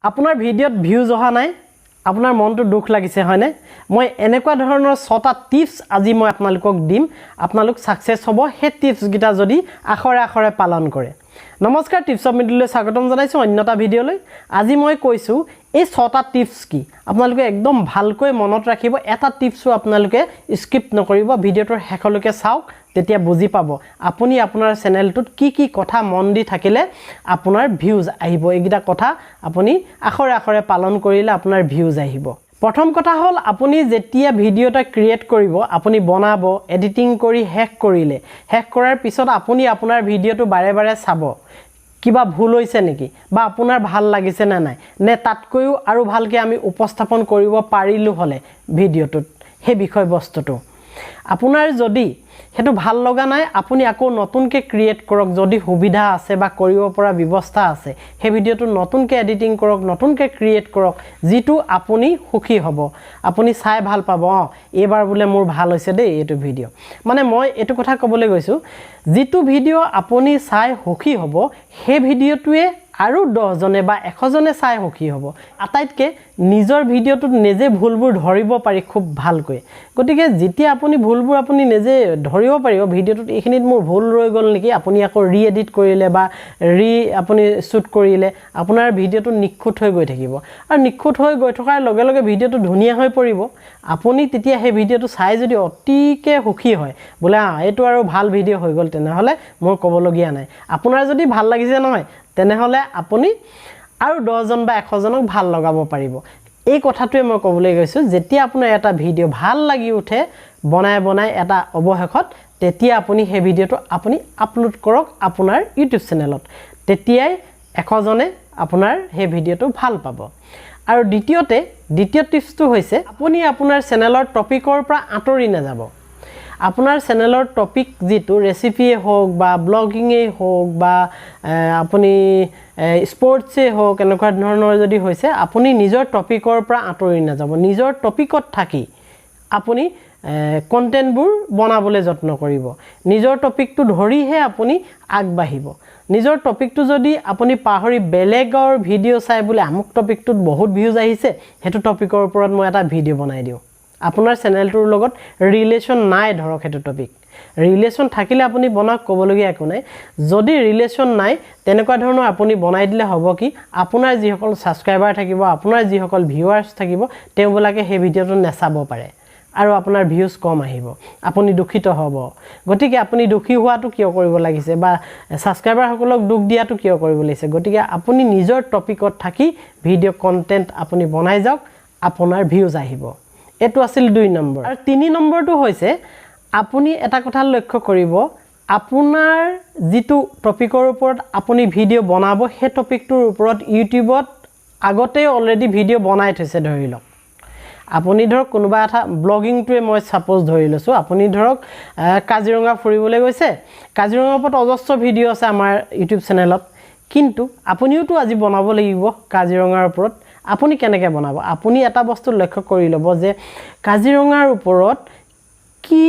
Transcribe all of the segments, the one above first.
আপোনাৰ ভিডিঅ'ত ভিউজ অহা নাই, আপোনাৰ মনটো দুখ লাগিছে, হয়নে? মই এনেকুৱা ধৰণৰ ছটা টিপছ আজি মই আপোনালোকক দিম। আপোনালোক ছাকচেছ হ'ব সেই টিপছকেইটা যদি আখৰে আখৰে পালন কৰে। নমস্কাৰ, টিপছ অফ মিডিলৈ স্বাগতম জনাইছোঁ অন্য এটা ভিডিঅ'লৈ। আজি মই কৈছোঁ এই ছটা টিপছ কি, আপোনালোকে একদম ভালকৈ মনত ৰাখিব। এটা টিপছো আপোনালোকে স্কিপ নকৰিব, ভিডিঅ'টোৰ শেষলৈকে চাওক, তেতিয়া বুজি পাব আপুনি আপোনাৰ চেনেলটোত কি কি কথা মন দি থাকিলে আপোনাৰ ভিউজ আহিব। এইকেইটা কথা আপুনি আখৰে আখৰে পালন কৰিলে আপোনাৰ ভিউজ আহিব। প্ৰথম কথা হ'ল, আপুনি যেতিয়া ভিডিঅ' এটা ক্ৰিয়েট কৰিব, আপুনি বনাব, এডিটিং কৰি শেষ কৰিলে, শেষ কৰাৰ পিছত আপুনি আপোনাৰ ভিডিঅ'টো বাৰে বাৰে চাব, কিবা ভুল হৈছে নেকি বা আপোনাৰ ভাল লাগিছে নে নাই, নে তাতকৈও আৰু ভালকৈ আমি উপস্থাপন কৰিব পাৰিলোঁ হ'লে ভিডিঅ'টোত সেই বিষয়বস্তুটো। আপোনাৰ যদি সেইটো ভাল লগা নাই, আপুনি আকৌ নতুনকৈ ক্ৰিয়েট কৰক। যদি সুবিধা আছে বা কৰিব পৰা ব্যৱস্থা আছে, সেই ভিডিঅ'টো নতুনকৈ এডিটিং কৰক, নতুনকৈ ক্ৰিয়েট কৰক, যিটো আপুনি সুখী হ'ব, আপুনি চাই ভাল পাব। অঁ, এইবাৰ বোলে মোৰ ভাল হৈছে দেই এইটো ভিডিঅ'। মানে মই এইটো কথা ক'বলৈ গৈছোঁ, যিটো ভিডিঅ' আপুনি চাই সুখী হ'ব, সেই ভিডিঅ'টোৱে আৰু 10জনে বা 100জনে চাই সুখী হ'ব। আটাইতকৈ নিজৰ ভিডিঅ'টোত নিজে ভুলবোৰ ধৰিব পাৰি খুব ভালকৈ। গতিকে যেতিয়া আপুনি ভুলবোৰ আপুনি নিজে ধৰিব পাৰিব, ভিডিঅ'টোত এইখিনিত মোৰ ভুল ৰৈ গ'ল নেকি, আপুনি আকৌ ৰি এডিট কৰিলে বা ৰি আপুনি শ্বুট কৰিলে, আপোনাৰ ভিডিঅ'টো নিখুঁত হৈ গৈ থাকিব। আৰু নিখুঁত হৈ গৈ থকাৰ লগে লগে ভিডিঅ'টো ধুনীয়া হৈ পৰিব। আপুনি তেতিয়া সেই ভিডিঅ'টো চাই যদি অতিকে সুখী হয়, বোলে এইটো আৰু ভাল ভিডিঅ' হৈ গ'ল, তেনেহ'লে মোৰ ক'বলগীয়া নাই। আপোনাৰ যদি ভাল লাগিছে নহয়, তেনেহ'লে আপুনি আৰু 10জন বা 100জনক ভাল লগাব পাৰিব। এই কথাটোৱে মই ক'বলৈ গৈছোঁ, যেতিয়া আপোনাৰ এটা ভিডিঅ' ভাল লাগি উঠে বনাই বনাই এটা অৱশেষত, তেতিয়া আপুনি সেই ভিডিঅ'টো আপুনি আপলোড কৰক আপোনাৰ ইউটিউব চেনেলত, তেতিয়াই 100জনে আপোনাৰ সেই ভিডিঅ'টো ভাল পাব। আৰু দ্বিতীয় টিপছটো হৈছে, আপুনি আপোনাৰ চেনেলৰ টপিকৰ পৰা আঁতৰি নাযাব। আপোনাৰ চেনেলৰ টপিক যিটো ৰেচিপিয়ে হওক বা ব্লগিঙেই হওক বা আপুনি স্পৰ্টছেই হওক, এনেকুৱা ধৰণৰ যদি হৈছে, আপুনি নিজৰ টপিকৰ পৰা আঁতৰি নাযাব। নিজৰ টপিকত থাকি আপুনি কণ্টেণ্টবোৰ বনাবলৈ যত্ন কৰিব। নিজৰ টপিকটো ধৰিহে আপুনি আগবাঢ়িব। নিজৰ টপিকটো যদি আপুনি পাহৰি বেলেগৰ ভিডিঅ' চাই বোলে আমুক টপিকটোত বহুত ভিউজ আহিছে, সেইটো টপিকৰ ওপৰত মই এটা ভিডিঅ' বনাই দিওঁ, আপোনাৰ চেনেলটোৰ লগত ৰিলেশ্যন নাই। ধৰক সেইটো টপিক ৰিলেশ্যন থাকিলে আপুনি বনাওক, ক'বলগীয়া একো নাই। যদি ৰিলেশ্যন নাই, তেনেকুৱা ধৰণৰ আপুনি বনাই দিলে হ'ব কি, আপোনাৰ যিসকল ছাবস্ক্ৰাইবাৰ থাকিব, আপোনাৰ যিসকল ভিউৱাৰ্ছ থাকিব, তেওঁবিলাকে সেই ভিডিঅ'টো নেচাব পাৰে আৰু আপোনাৰ ভিউজ কম আহিব, আপুনি দুখিত হ'ব। গতিকে আপুনি দুখী হোৱাটো কিয় কৰিব লাগিছে বা ছাবস্ক্ৰাইবাৰসকলক দুখ দিয়াটো কিয় কৰিব লাগিছে? গতিকে আপুনি নিজৰ টপিকত থাকি ভিডিঅ' কণ্টেণ্ট আপুনি বনাই যাওক, আপোনাৰ ভিউজ আহিব। এইটো আছিল 2 নম্বৰ। আৰু 3 নম্বৰটো হৈছে, আপুনি এটা কথা লক্ষ্য কৰিব, আপোনাৰ যিটো টপিকৰ ওপৰত আপুনি ভিডিঅ' বনাব, সেই টপিকটোৰ ওপৰত ইউটিউবত আগতেই অলৰেডি ভিডিঅ' বনাই থৈছে। ধৰি লওক আপুনি ধৰক কোনোবা এটা ব্লগিংটোৱে মই ছাপ'জ ধৰি লৈছোঁ, আপুনি ধৰক কাজিৰঙা ফুৰিবলৈ গৈছে, কাজিৰঙাৰ ওপৰত অজস্ৰ ভিডিঅ' আছে আমাৰ ইউটিউব চেনেলত, কিন্তু আপুনিওতো আজি বনাব লাগিব কাজিৰঙাৰ ওপৰত। আপুনি কেনেকৈ বনাব? আপুনি এটা বস্তু লক্ষ্য কৰি ল'ব যে কাজিৰঙাৰ ওপৰত কি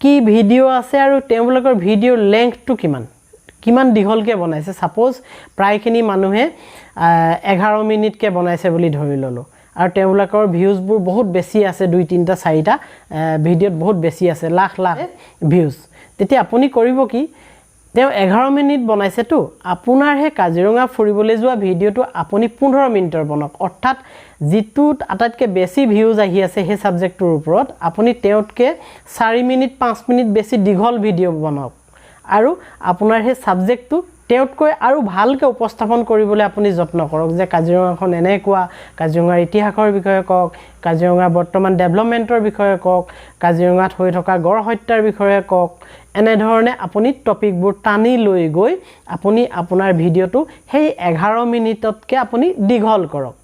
কি ভিডিঅ' আছে আৰু তেওঁলোকৰ ভিডিঅ'ৰ লেংথটো কিমান, কিমান দীঘলকৈ বনাইছে। ছাপ'জ প্ৰায়খিনি মানুহে 11 মিনিটকৈ বনাইছে বুলি ধৰি ল'লোঁ আৰু তেওঁলোকৰ ভিউজবোৰ বহুত বেছি আছে, 2, 3টা, 4টা ভিডিঅ'ত বহুত বেছি আছে, লাখ লাখ ভিউজ। তেতিয়া আপুনি কৰিব কি, তেওঁ 11 মিনিট বনাইছেতো, আপোনাৰ সেই কাজিৰঙা ফুৰিবলৈ যোৱা ভিডিঅ'টো আপুনি 15 মিনিটৰ বনাওক। অৰ্থাৎ যিটোত আটাইতকৈ বেছি ভিউজ আহি আছে সেই ছাবজেক্টটোৰ ওপৰত আপুনি তেওঁতকৈ 4 মিনিট, 5 মিনিট বেছি দীঘল ভিডিঅ' বনাওক আৰু আপোনাৰ সেই ছাবজেক্টটো তেওঁতকৈ আৰু ভালকৈ উপস্থাপন কৰিবলৈ আপুনি যত্ন কৰক যে কাজিৰঙাখন এনেকুৱা, কাজিৰঙাৰ ইতিহাসৰ বিষয়ে কওক, কাজিৰঙাৰ বৰ্তমান ডেভেলপমেণ্টৰ বিষয়ে কওক, কাজিৰঙাত হৈ থকা গঁড় হত্যাৰ বিষয়ে কওক। এনেধৰণে আপুনি টপিকবোৰ টানি লৈ গৈ আপুনি আপোনাৰ ভিডিঅ'টো সেই 11 মিনিটতকৈ আপুনি দীঘল কৰক।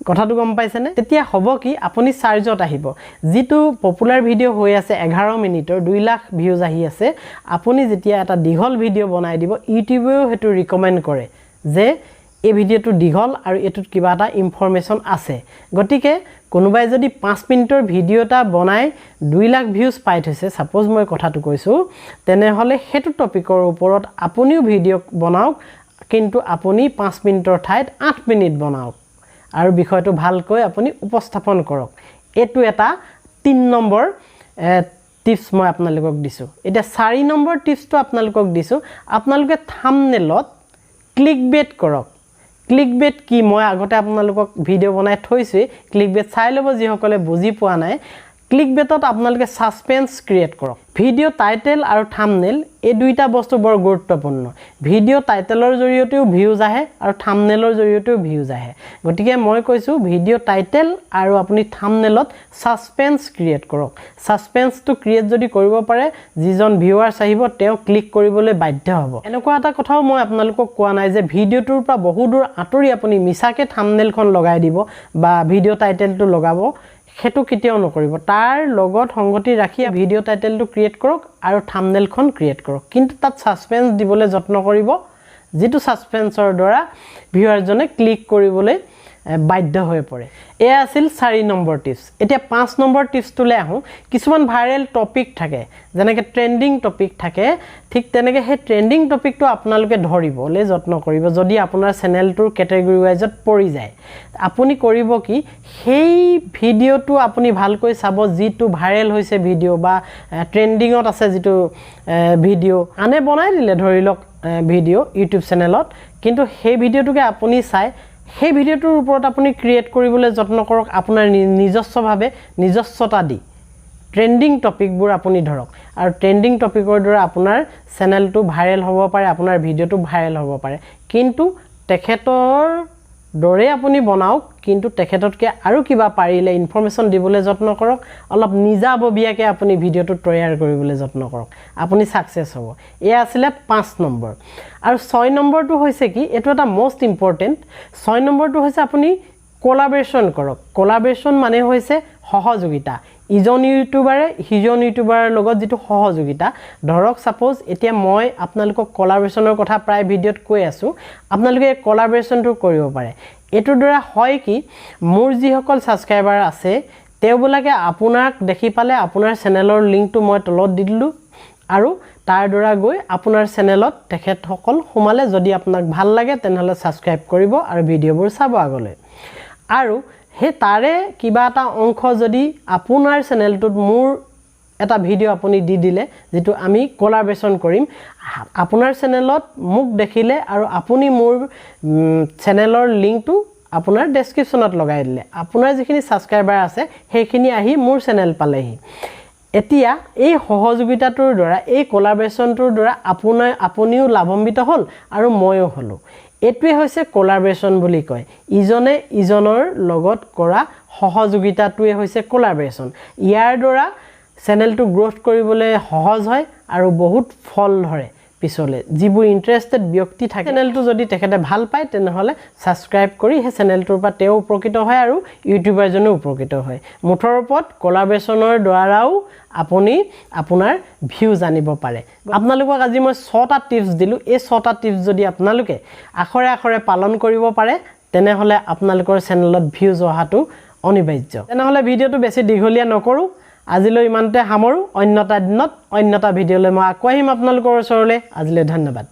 কথাটো গম পাইছেনে? তেতিয়া হ'ব কি, আপুনি চাৰ্জত আহিব। যিটো পপুলাৰ ভিডিঅ' হৈ আছে 11 মিনিটৰ, 2 লাখ ভিউজ আহি আছে, আপুনি যেতিয়া এটা দীঘল ভিডিঅ' বনাই দিব, ইউটিউবেও সেইটো ৰিকমেণ্ড কৰে যে এই ভিডিঅ'টো দীঘল আৰু এইটোত কিবা এটা ইনফৰ্মেশ্যন আছে। গতিকে কোনোবাই যদি 5 মিনিটৰ ভিডিঅ' এটা বনাই 2 লাখ ভিউজ পাই থৈছে, ছাপ'জ মই কথাটো কৈছোঁ, তেনেহ'লে সেইটো টপিকৰ ওপৰত আপুনিও ভিডিঅ' বনাওক, কিন্তু আপুনি 5 মিনিটৰ ঠাইত 8 মিনিট বনাওক। আৰু বিষয়টো ভালকৈ আপুনি উপস্থাপন কৰক। এইটো এটা 3 নম্বৰ টিপছ মই আপোনালোকক দিছোঁ। এতিয়া 4 নম্বৰ টিপছটো আপোনালোকক দিছোঁ, আপোনালোকে থামনেলত ক্লিক বেট কৰক। ক্লিক বেট কি, মই আগতে আপোনালোকক ভিডিঅ' বনাই থৈছোঁৱেই। ক্লিক বেট চাই ল'ব যিসকলে বুজি পোৱা নাই। ক্লিক বেটত আপোনালোকে ছাছপেঞ্চ ক্ৰিয়েট কৰক। ভিডিঅ' টাইটেল আৰু থামনেল, এই দুইটা বস্তু বৰ গুৰুত্বপূৰ্ণ। ভিডিঅ' টাইটেলৰ জৰিয়তেও ভিউজ আহে আৰু থামনেলৰ জৰিয়তেও ভিউজ আহে। গতিকে মই কৈছোঁ, ভিডিঅ' টাইটেল আৰু আপুনি থামনেলত ছাছপেঞ্চ ক্ৰিয়েট কৰক। ছাছপেঞ্চটো ক্ৰিয়েট যদি কৰিব পাৰে, যিজন ভিউৱাৰ্ছ আহিব তেওঁ ক্লিক কৰিবলৈ বাধ্য হ'ব। এনেকুৱা এটা কথাও মই আপোনালোকক কোৱা নাই যে ভিডিঅ'টোৰ পৰা বহু দূৰ আঁতৰি আপুনি মিছাকৈ থামনেলখন লগাই দিব বা ভিডিঅ' টাইটেলটো লগাব। সেইটো কেতিয়াও নকৰিব। তাৰ লগত সংগতি ৰাখি ভিডিঅ' টাইটেলটো ক্ৰিয়েট কৰক আৰু থামনেলখন ক্ৰিয়েট কৰক, কিন্তু তাত ছাছপেঞ্চ দিবলৈ যত্ন কৰিব, যিটো ছাছপেঞ্চৰ দ্বাৰা ভিউৱাৰজনে ক্লিক কৰিবলৈ বাধ্য হৈ পৰে। এয়া আছিল 4 নম্বৰ টিপছ। এতিয়া 5 নম্বৰ টিপছটোলৈ আহোঁ। কিছুমান ভাইৰেল টপিক থাকে, যেনেকৈ ট্ৰেণ্ডিং টপিক থাকে, ঠিক তেনেকৈ সেই ট্ৰেণ্ডিং টপিকটো আপোনালোকে ধৰিবলৈ যত্ন কৰিব। যদি আপোনাৰ চেনেলটোৰ কেটেগৰী ৱাইজত পৰি যায়, আপুনি কৰিব কি, সেই ভিডিঅ'টো আপুনি ভালকৈ চাব, যিটো ভাইৰেল হৈছে ভিডিঅ' বা ট্ৰেণ্ডিঙত আছে। যিটো ভিডিঅ' আনে বনাই দিলে, ধৰি লওক ভিডিঅ' ইউটিউব চেনেলত, কিন্তু সেই ভিডিঅ'টোকে আপুনি চাই সেই ভিডিঅ'টোৰ ওপৰত আপুনি ক্ৰিয়েট কৰিবলৈ যত্ন কৰক। আপোনাৰ নিজস্বভাৱে, নিজস্বতা দি ট্ৰেণ্ডিং টপিকবোৰ আপুনি ধৰক আৰু ট্ৰেণ্ডিং টপিকৰ দ্বাৰা আপোনাৰ চেনেলটো ভাইৰেল হ'ব পাৰে, আপোনাৰ ভিডিঅ'টো ভাইৰেল হ'ব পাৰে। কিন্তু তেখেতৰ দৰে আপুনি বনাওক, কিন্তু তেখেততকৈ আৰু কিবা পাৰিলে ইনফৰ্মেশ্যন দিবলৈ যত্ন কৰক। অলপ নিজাববীয়াকৈ আপুনি ভিডিঅ'টো তৈয়াৰ কৰিবলৈ যত্ন কৰক, আপুনি ছাকচেছ হ'ব। এয়া আছিলে 5 নম্বৰ। আৰু 6 নম্বৰটো হৈছে কি, এইটো এটা মষ্ট ইম্পৰ্টেণ্ট। 6 নম্বৰটো হৈছে আপুনি কলাবৰেশ্যন কৰক। কলাবৰেশ্যন মানে হৈছে সহযোগিতা। ইজন ইউটিউবাৰে সিজন ইউটিউবাৰৰ লগত যিটো সহযোগিতা। ধৰক ছাপ'জ এতিয়া মই আপোনালোকক কলাবৰেশ্যনৰ কথা প্ৰায় ভিডিঅ'ত কৈ আছোঁ, আপোনালোকে এই কলাবৰেশ্যনটো কৰিব পাৰে। এইটোৰ দ্বাৰা হয় কি, মোৰ যিসকল ছাবস্ক্ৰাইবাৰ আছে, তেওঁবিলাকে আপোনাক দেখি পালে, আপোনাৰ চেনেলৰ লিংকটো মই তলত দি দিলোঁ আৰু তাৰ দ্বাৰা গৈ আপোনাৰ চেনেলত তেখেতসকল সোমালে। যদি আপোনাক ভাল লাগে, তেনেহ'লে ছাবস্ক্ৰাইব কৰিব আৰু ভিডিঅ'বোৰ চাব আগলৈ। আৰু সেই তাৰে কিবা এটা অংশ যদি আপোনাৰ চেনেলটোত মোৰ এটা ভিডিঅ' আপুনি দি দিলে, যিটো আমি কলাবৰেশ্যন কৰিম, আপোনাৰ চেনেলত মোক দেখিলে আৰু আপুনি মোৰ চেনেলৰ লিংকটো আপোনাৰ ডেছক্ৰিপশ্যনত লগাই দিলে, আপোনাৰ যিখিনি ছাবস্ক্ৰাইবাৰ আছে সেইখিনি আহি মোৰ চেনেল পালেহি। এতিয়া এই সহযোগিতাটোৰ দ্বাৰা, এই কলাবৰেশ্যনটোৰ দ্বাৰা আপুনিও লাভান্বিত হ'ল আৰু ময়ো হ'লোঁ। এইটোৱে হৈছে কলাবৰেশ্যন বুলি কয়। ইজনে ইজনৰ লগত কৰা সহযোগিতাটোৱে হৈছে কলাবৰেশ্যন। ইয়াৰ দ্বাৰা চেনেলটো গ্ৰ'থ কৰিবলৈ সহজ হয় আৰু বহুত ফল ধৰে। পিছলৈ যিবোৰ ইণ্টাৰেষ্টেড ব্যক্তি থাকে, চেনেলটো যদি তেখেতে ভাল পায়, তেনেহ'লে ছাবস্ক্ৰাইব কৰি সেই চেনেলটোৰ পৰা তেওঁ উপকৃত হয় আৰু ইউটিউবাৰজনো উপকৃত হয়। মুঠৰ ওপৰত কলাবৰেশ্যনৰ দ্বাৰাও আপুনি আপোনাৰ ভিউজ আনিব পাৰে। আপোনালোকক আজি মই ছটা টিপছ দিলোঁ। এই ছটা টিপছ যদি আপোনালোকে আখৰে আখৰে পালন কৰিব পাৰে, তেনেহ'লে আপোনালোকৰ চেনেলত ভিউজ অহাটো অনিবাৰ্য। তেনেহ'লে ভিডিঅ'টো বেছি দীঘলীয়া নকৰোঁ, আজিলৈ ইমানতে সামৰোঁ। অন্য এটা দিনত অন্য এটা ভিডিঅ'লৈ মই আকৌ আহিম আপোনালোকৰ ওচৰলৈ। আজিলৈ ধন্যবাদ।